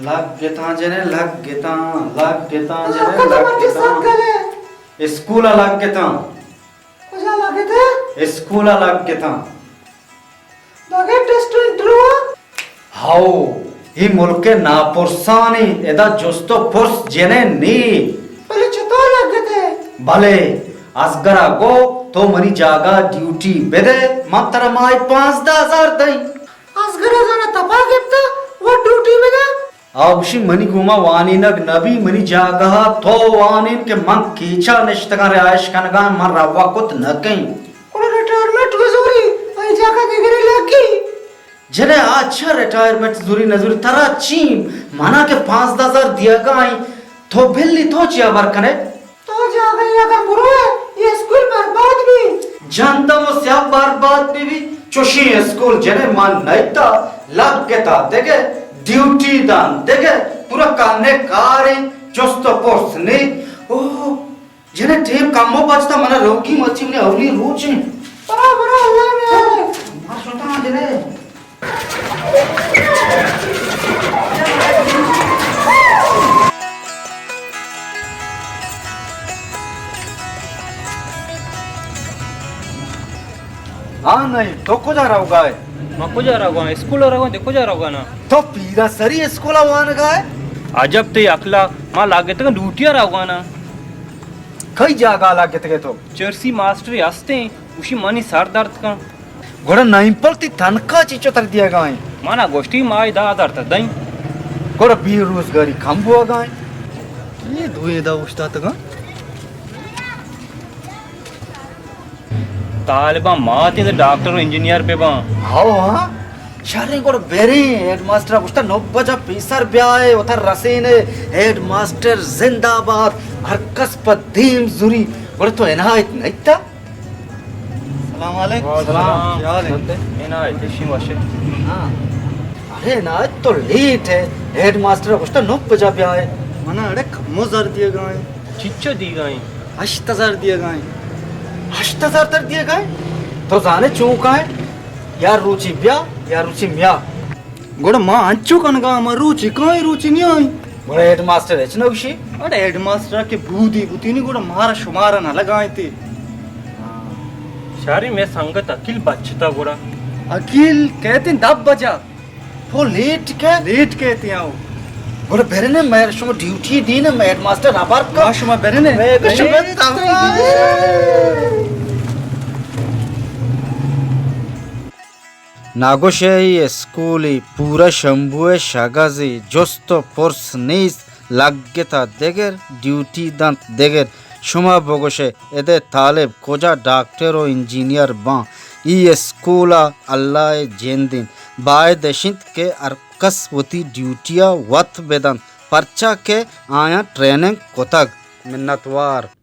لگتاں جنیں، لگتاں، لگتاں جنیں، لگتاں۔ اسکول ءَ لگتاں۔ کجا لگتے؟ اسکول ءَ لگتاں۔ دگہ ٹیسٹ انٹرویو؟ ہاؤ، اے ملک ءِ ناپرسانی ادا جست ءُ پرس جنیں نی۔ بلے چطور لگتے؟ بلے، اصغر ءَ گو تو منی جاگہ ڈیوٹی بدے، من ترا ماہے پانزدہ ہزار دئیں۔ اصغر ءَ زانا تپا گپتا، وہ ڈیوٹی بدا۔ آ گوشی منی گوما وانینگ نہ بی، منی جاگہ ءَ تو وانین کہ من کیچا نشتگاں رہائش کنگاں، من روا کت نہ کئیں۔ گڑا ریٹائرمنٹ بزوری، آئی جاگہ دگرے لگی۔ جنئے آ چہ ریٹائرمنٹ زوری نہ زوری ترا چی؟ منا کہ پانزدہ ہزار دیگا ایں، تو بلی تو چیا بر کنے؟ تو جاگہ ءَ اگر بروئے، اے اسکول برباد بی۔ جہندم ءَ سیاہ برباد بی بی، چوشیں اسکول جنئے من نئیتا، لگتا دگہ، ڈیوٹی دان دگہ، پورا کہنے کاریں، جست ءُ پرس نے۔ اوہ، جنئے ٹیم کمو بچتا، منا روگی مرچی منی اولی روچ ایں۔ برو، برو، اللہ میارے۔ ما شتاں جنئے۔ ہاں، نہیں، تو کجا روگا ئے؟ ما کجا روگا آں؟ اسکول ءَ روگا آں، دے کجا روگا نا؟ تو پیرا سری اسکول ءَ وانگا ئے؟ عجب تئی عقل ءَ، ما لگتگاں ڈیوٹی ءَ روگا نا۔ کئی جاگہ ءَ لگتگے تو؟ چرسی ماسٹرے ہستیں، گوشی منی سر درد کن۔ گڑا نائمپل تئی تنخواہ چیچو تر دیگا ایں؟ منا گوشتی ماہے دہ ہزار تر دئیں۔ گڑا بے روزگاری کم بوگا ایں۔ اے دوئیں ادا اوشتاتگاں۔ طالباں مات انت ڈاکٹر و انجینئر بہ باں۔ ہو ہاں۔ شریں گڑا بریں، ہیڈ ماسٹر ءَ گوشتا نو بجا پیسر بیائے، وتا رسینے۔ ہیڈ ماسٹر زندہ باد، ہر کس پہ دیم زوری۔ گڑا تو عنایت نئیتا؟ سلام علیکم۔ وعلیکم سلام۔ کیا حال ہے؟ عنایت، اشی وش ہے۔ ہاں۔ ارے عنایت تو لیٹ ہے، ہیڈ ماسٹر ءَ گوشتا نو بجا بیائے۔ منا اڑے کمو زر دیگا ایں۔ چچو دیگا ایں؟ ہشت ہزار دیگا ایں۔ ہشت ہزار تر دیگا ایں؟ تو زانے چون کائیں؟ یا روچی بیا، یا روچی میا۔ گڑا ما انچو کنگا، ما روچی کائیں، روچی نیائیں۔ گڑا ہیڈ ماسٹر ہچ نہ گوشی؟ اڑے ہیڈ ماسٹر کہ بودی بوتینی، گڑا مارا شمارا نہ لگائیں تے۔ شاری میں سنگت عقیل بچتا گڑا۔ عقیل کہتے دب بجا۔ تو لیٹ کئے؟ لیٹ کئے تیاں او۔ گڑا برنے، مئے شما ڈیوٹی دینے، مئے ہیڈ ماسٹر ہبر کا۔ ما شما برنے۔ مئے شما تفا۔ ناگوشے ای اسکولی پورا شمبوئے شگزی جست و پرس نیست، لگتا دگر، ڈیوٹی دنت دگر۔ شما بگوشے، ادے طالب کجا ڈاکٹر و انجینئر باں؟ ای اسکول ء اللہ ء جند انت۔ باید اش انت کہ ہر کس وتی ڈیوٹی ء وت بدنت، پرچا کہ آیاں ٹریننگ کتگ۔ منتوار۔